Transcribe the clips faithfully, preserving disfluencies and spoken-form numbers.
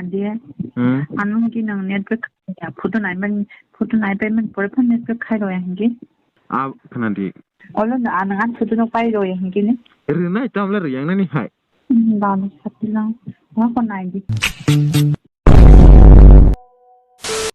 Andi. Hmm. Ano hingke nang network ya, photo naiman, photo naipai man pore phan network khai roya hingke. A khna di. Olo na, ano an photo no pai roya hingke ne. Rinai tam le riyang nani hai. Hmm, ba ni sati lang. Wa ko nai di.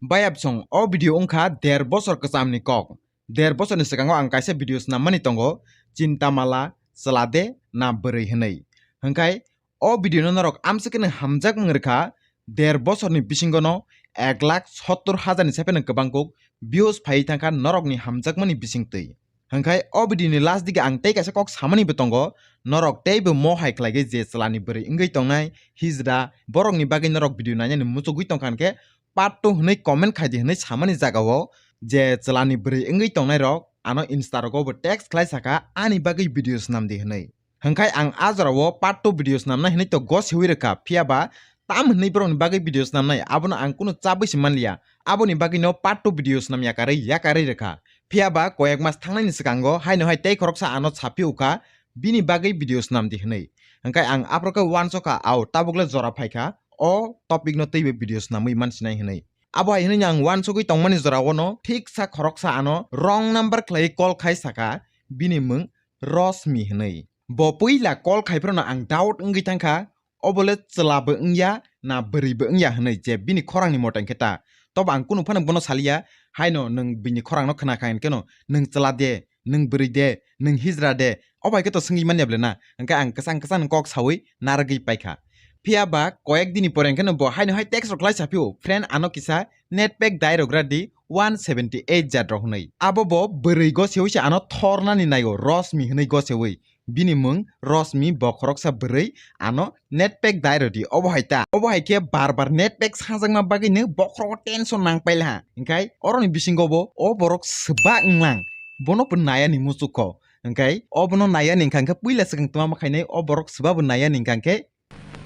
Bayapsong, o video wngkha der bosor kwchamni kok. Der bosorni swkango ang kaisa video swnammani tongo, Chintamala, chwla de na bwrwi hwnwi. Hwnkhai o video no norok amswkeno hamjakmung rwkha, der bosorni bisingo no ek lakh sottor hajar ni sai phano kwbang kuk views phaiwi thangkha norokni hamjakmani bisingtwi. Hwnkhai o video ni last digi ang tei kaisa kok samani bo tongo, norok teibo mo hai khlaigwi je chwlani bwrwi wngwi tongnai hijra borokni bagwi norok video nainani muchugwi tongkha hwnkhe part two hwnwi comment khaidi hwnwi samani jagao je chwlani bwrwi wngwi tongnairok ano Insta rogo bo text khlai sakha ani bagwi video swnamdi hwnwi. Hwnkhai ang a jorao part two video swnamnai hwnwi to gosiwi rwkha, phiya ba tam hwnwi borokni bagwi video swnamnai abono ang kunu chabwi se manliya, aboni bagwino part two video swnam yakarwi yakarwi rwkha. Phiya ba koyek mas thangnaini swkango haino hai tei khoroksa ano saphiyokha bini bagwi video swnamdi hwnwi. Hwnkhai ang aphuru khe uansukha, ao tabukle jora phaikha, o topic no twibo video swnamwi mansinai hwnwi. Abo hai hwnwi ang uansugwi tongmani jorao no thiksa khoroksa ano wrong number khlaiwi call khai sakha, bini mung Rosmi hwnwi. Bo puila call khai phano ang doubt wngwi thangkha, obo le chwla bo wngya na bwrwi bo wngya hwnwi je bini khorang ni mote hwnkhe ta. Tobo ang kunu phano bono saliya, haino nwng bini khorang no khna kha hwnkhe no nwng chwla de, nwng bwrwi de, nwng hijra de, obo hai khe to swngwi manya ble na, hwnkhe ang kwchang kwchang kok sawi narwgwi paikha. Phiya ba koyek dini pore hwnkhe no bo haino hai text rok khlai saphio, "Friend, ano kisa net pack dai rok ra di one seventy eight jat rok," hwnwi. Abo bo bwrwi gosewi se ano thornani naio, Rosmi hwnwi gosewi. Bini mung Rosmi, bo khoroksa bwrwi, ano net pack dai rw di. Obo hai ta, obo hai khe bar bar net pack sajakma bagwi no bokhorogo tension nang paila ha. Hwnkhe oroni bisingo bo o borok swba wnglang, bono bo naya ni muchukgo. Hwnkhe obono naya ni hwnkha hwnkhe puila swkang twma khainai, o borok swba bo naya ni hwnkha hwnkhe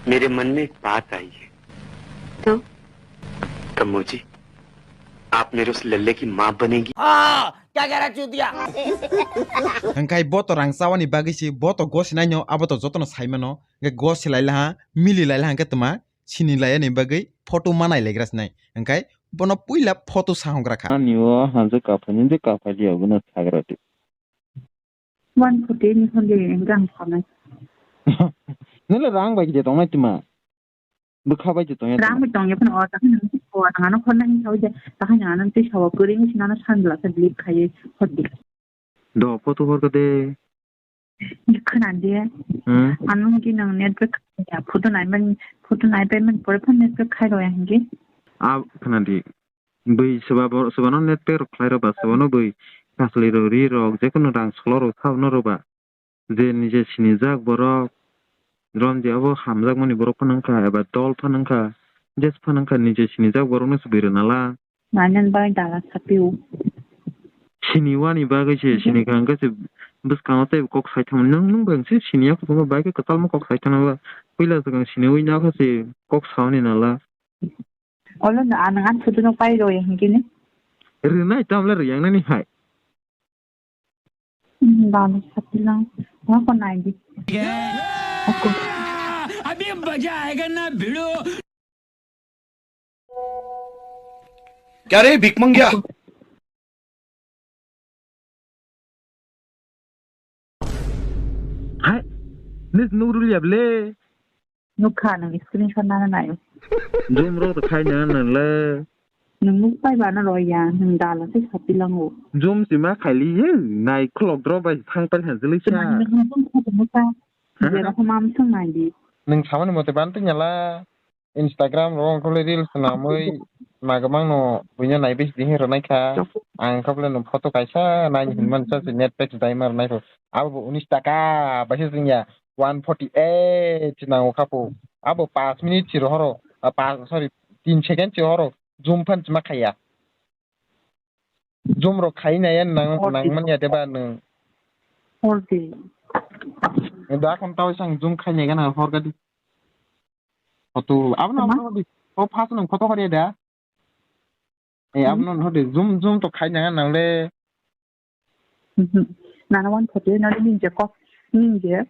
मेरे मन में एक बात आई है। तो? कमो जी, आप मेरे उस लल्ले की माँ बनेंगी? हाँ, क्या कह रहा है चूतिया? Hwnkhe bo to rang chawani bagwi se, bo to gosinai no, abo to jotono sai mano. Hwnkhe gosi lai laha, mili lai laha hwnkhe tma, sini laiya ni bagwi photo manai legra sinai. Hwnkhe bono puila photo sahongra kha. Ani o hanjak kaphai ni, je kaphai liya, bono sagra di. One forty ni hwnde rang sanai. Nile rang bai je tongnai tma. Bwkha bai je tongya tma. Rang bai tongya phano o, takhai nang o, nang ano khorna hin sawi de, takhai nang ano tei sawa kwrwi wngwi sinano sunglass delete khaiwi hor di. Do photo hor kha de. Khna de. Hmm. Ano hwnkhe nang network ya, photo naiman, photo naipai man pore phano network khai roya hwnkhe. A khna di. Bui swba bo, swbano net pack rok khlai rw ba, swbano bui kaslwi rw ri rok, jekunu rang solo rw, sabo no rw ba. Je nije sinijak borok, rom je abo hamjakmani borok phano wngkha, eba dol phano wngkha, jes phano wngkha, nije sinijak borok no se bui rw nala. Nainan bai dala sapio. Sini wani bagwi se, hmm, sini kha hwnkhe se bwskango tei kok sai thangmani. Nwng, nwng bai se sini ya, kwchangma bai khe kwtalma kok sai thangna ba. Puila swkang sini wi nang khe se kok sauni nala. Olo no, ang ang photo no pai rw ya hwnkhe ne. Rwnai tamle rwyangnani hai. Hmm, balo sati lang. Wa ko nai di. Ako. अभी मजा आएगा ना भिड़ो। क्या रे भिख मंगिया? Hai, nis nurul ya ble. Nukha nang screenshot nana nayo. Zoom rok khai nang nang le. Nang nuk pai ba na roya, nang dala se sapi lango. Zoom si ma khai li ye, nai khlok dro bai thang pai han jili sa. Nang nang zoom kha tong sa. Ha? Jera ko mam sung nai di. Nang samani mote ban tu nyala. Instagram ro wngkha le reels swnamwi magwmang no buino naibe sidi hinwi rwnaikha. Ang wngkha le no photo kaisa naini hinmani sa se net pack daima rwnaikho. Abo bo unis taka baisa chwngya one forty eight nango khapo. Abo panch minute si rohoro, ah, pa-, sorry, tin second si rohoro zoom phan chuma khaiya. Zoom rok khai nai ya nang, nang man ya de ba nang. Hor di. Da kham tau sang zoom khai nai ga na hor ga di. Photo, abo no, abo no di. O first nang photo hor ya da. Eh, abo no hor di. Zoom, zoom to khai nai ga nang le. Nana one photo na le ninja kok, ninja.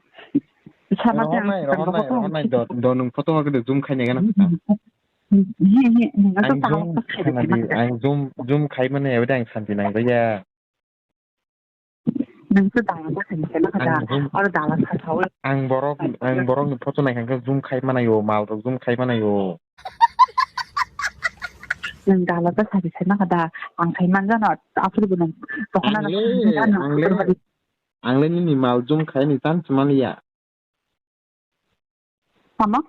Sama rohor nai, rohor nai, rohor nai. Do, do nang photo hor ga di zoom khai nai ga na. He, he, nang to ang tamo zoom to khaidi khana di, khana di. Ang zoom, zoom khai mani abo de ang santi nang ya. Nang to dala ta khaidi khana kada. Ang zoom, oro dala sa sa. Ang borok, ang borok ni photo nai kha zoom khai manayo, mal rok zoom khai manayo. Nang dala ta khaidi khana kada. Ang khai man jana, afur gunang. Ang le, ang le, ang le nini mal zoom khai ni chance maliya. Tamo?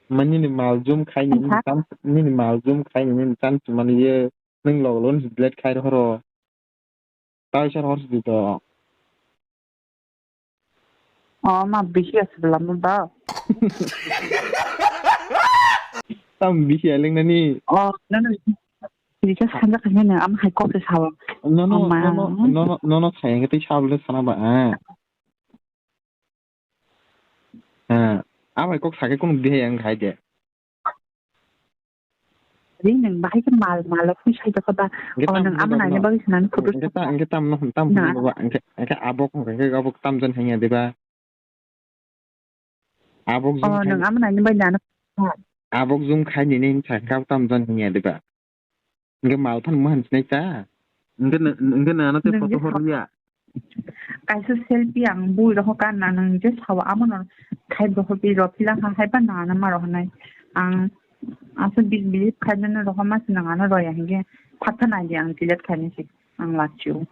Mani ni mal jum khai ni, wngkha? Nini chance, nini mal jum khai ni, nini chance mani ye, nung log lon si delete khai rohoro. Tau sar hor si to. O ma bisi asibla mo ba. Tam bisi aling nani. O, no, no. Bisi sanja khai ni, am hai kok se sawo. No, no, no, no, no, no, no, khai ang tei sabla sana ba. Ah. Ha, amai kok sakhe kunu dihe ang khai de. Ri nang bahai ke mal, mal phui sai da kha ba. Engke tam, nang ama nai ne bagwi sanani photo. Engke tam, engke tam no, tam no, no ba, engke, engke abok, engke abok tam jan hanya de ba. Abok jum khai. Oh, nang ama nai ne bai nana. Abok jum khai ni ne sa kau tam jan hanya de ba. Engke mal phan mo han sinai ta. Engke na, engke na ano te photo hor ya. Kaisa selfie ang bui roho kan na nang je sawa amo no khai roho pi ro pila ha hai ba na na ma roho nai. Ang asa bi bi khai na roho ma sinang ano roya hinge phatha nai di ang delete khai ni si ang lachu.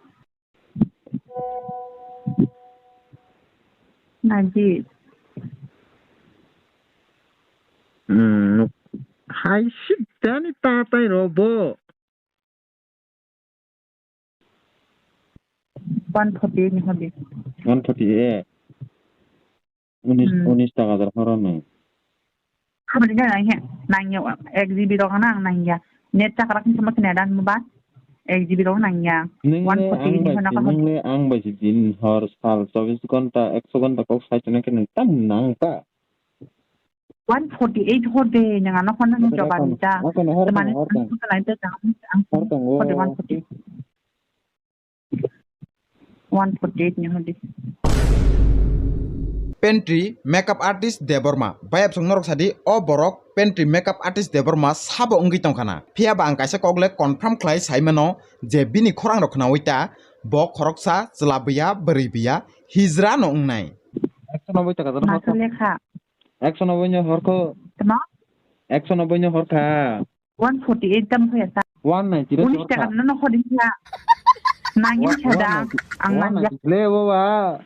Nai di. Hmm, hai si dani ta tai ro bo. One forty eight ni hodi. One forty eight. Unis, hmm, unis taka jar horo no. Hamari na nang ya, nang ya, ek G B rok nang, nang ya. Net chakrak ni sama kena dan mo ba. Ek G B rok nang ya. Nung le one forty eight ni hodi. Nung le ang bai si din hor sal chobis ghonta, ekso ghonta kok sai chana khe nung tam nang ta. One forty eight hor de, nang ano hor nang joba ni ta. Hor tang, hor tang, hor tang. Hor tang, hor tang, hor tang. Hor tang, hor tang, hor tang. Hor tang, hor tang. One forty eight ni hodi. Pentry makeup artist Debbarma. Bayapsong norok sadi, o borok Pentry makeup artist Debbarma sabo wngwi tongkhana. Phiya ba ang kaisa kok le confirm khlai sai mano je bini khorang rok khnaui ta, bo khoroksa chwla buya, bwrwi buya, hijra no wngnai. Ekso noboi taka jora hor kha. Masa lekha. Ekso noboi no hor kho. Tama? Ekso noboi no hor kha. One forty eight dam hoya sa. One ninety re unis taka no hor kha. Nangin sa da. Ang nang ya. Le bo ba.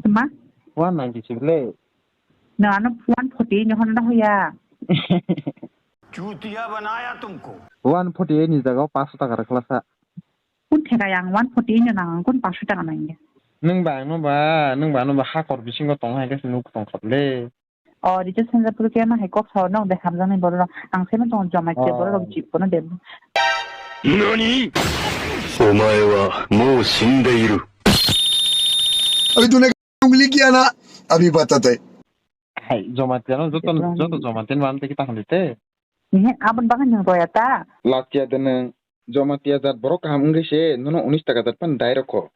Tama? One ninety six le. Na ano one forty eight no hor da hoya. चूतिया बनाया तुमको। One forty eight ni jaga o paanch taka rwkhlasa. Kun theka yang one forty eight no nang, kun paanch taka nang ya. Nung ba, nung ba, nung ba, nung ba hakor bisingo tong hai khe nuk tong khap le. O, Rita Sanjapur ke ma hai kok sao nok de hamjang ni borok rok. Ang seno tong jomai ke borok rok jip kono de. Nani? Omae wa mou shindeiru. Abhi tune ungli kiya na? Abhi batate. Hai, jomai te no joto, joto jomai te wan te kita handi te. Ehe, aboni bagwi nwng roya ta? Lachiya de nwng. Jamatia jat borok kaham wngwi se nono unis taka jat phano dai rokho.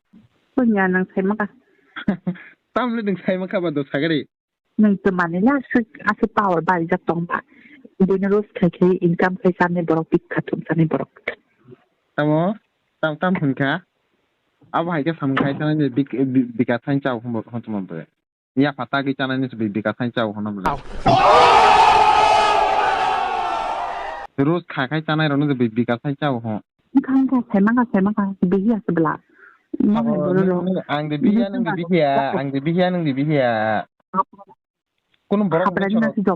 Punya nwng sai maka. Tamle nwng sai maka ba do sagari. Nwng to mani la aswk, aswk power barijak tong ba. Bini roast khai khai income khai chani borok bikha thum chani borok. Tamo? Tam, tam hwn kha? Abo hai khe samung khai chana ni bik-, bi-, bika thang chao hwn tongma bre. Yapha tagwi chanai ni se bika thang chao hwnna bwle. Rus kha khai chanai rokno se bika thang chao hwn. Wngkha, wngkha, sai mangkha, sai mangkha, bihiya se bwla. Abo, ang de bihiya, nwng de bihiya, ang de bihiya, nwng de bihiya. Kunu borok mwnwi sorok.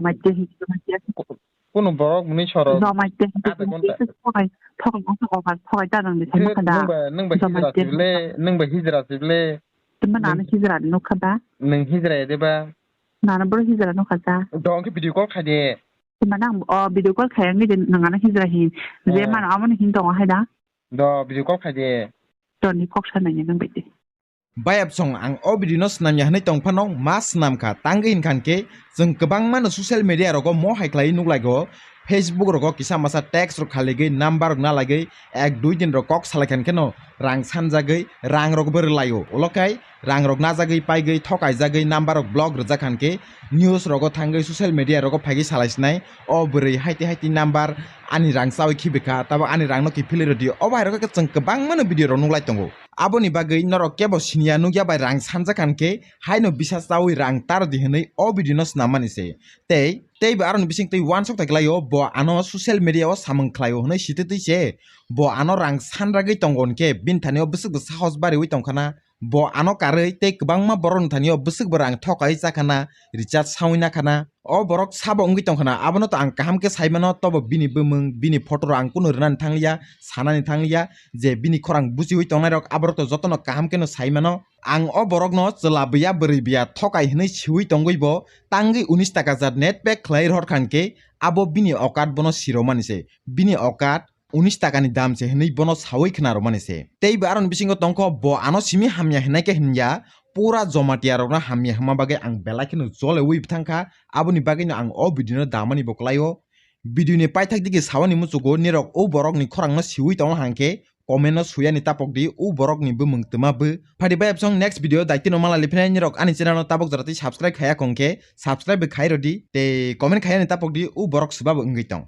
Kunu borok mwnwi sorok. Adha ghonta. Thogai, thogai, thogai ta nang de sai mangkha da. Nwng ba hijra se bwle, nwng ba hijra se bwle. Tuma nana hijra nukha da? Nwng hijra ya de ba? Nana boro hijra nukha da? Do, hwnkhe video call khai de. Tuma nang, o, video call khai wngwi de nang ano hijra hin. Je mano amo ni hin tongo hai da? Do, video call khai de. Toni kok sa nang ya nang bai de. Bayapsong ang o video no swnamya hwnwi tong phano ma swnamkha, tangwi hinkha hinkhe chwng kwbangma no social media rogo mo hai khlaiwi nuklaigo, Facebook rogo kisa masa text rok khaligwi number rok nalagwi ek dui din rok kok salai khan kheno rang sanjagwi rang rok bo rwlaio. Ulo khai rang rok najagwi paigwi thokaijagwi number rok block rwjak khan khe news rogo thangwi social media rogo phaigwi salai sinai, "O bwrwi haiti haiti number ani rang chawi khibikha, tabok ani rang no kiphilwi rwdi." O bahai rogo khe chwng kwbangmano video rok nuklai tongo. Aboni bagwi norok kebo siniya nukya bai rang sanjak khan khe haino bisa chawi rang tar di hwnwi o video no swnam mani se. Tei, tei bo aroni bising twi uansuk thai klaio, bo ano social media o samung khlaio hwnwi sitwi twi se. Bo ano rang sanragwi tongo hwnkhe bini thani o bwswk bo sahos bariwi tongkhana. Bo ano karwi tei kwbangma borokni thani o bwswk bo rang thokai chakhana, recharge sawi nakhana. O borok sabo wngwi tongkhana, abono to ang kaham khe sai mano, tobo bini bumung, bini photo rok ang kunu rwnani thangliya, sanani thangliya je bini khorang buchiwi tongnai rok aborok to jotono kaham kheno sai mano. Ang o borokno chwla buya bwrwi buya thokai hwnwi siwi tongwi bo tangwi unis taka jat net pack khlai rohor khan khe abo bini okat bono siromani se. Bini okat unis takani dam se hwnwi bono sawi khna romani se. Tei bo aroni bisingo tongkho bo ano simi hamya hinai khe hinya, pura Jomatia rokno hamya hwnma bagwi ang belai kheno jolewi bthangkha, aboni bagwino ang o video no damani bo kwlaio. Video ni paithak digi sawani muchugo nirok o borokni khorangno siwi tongna hangkhe comment no suyani tapok di, o borokni bumung twma bo. Phadi bai absong next video daitino mala liphinai nirok ani channel no tabok jora tei subscribe khaya kongkhe subscribe bo khai rodi tei comment khayani tapok di, o borok swbabo wngwi tong.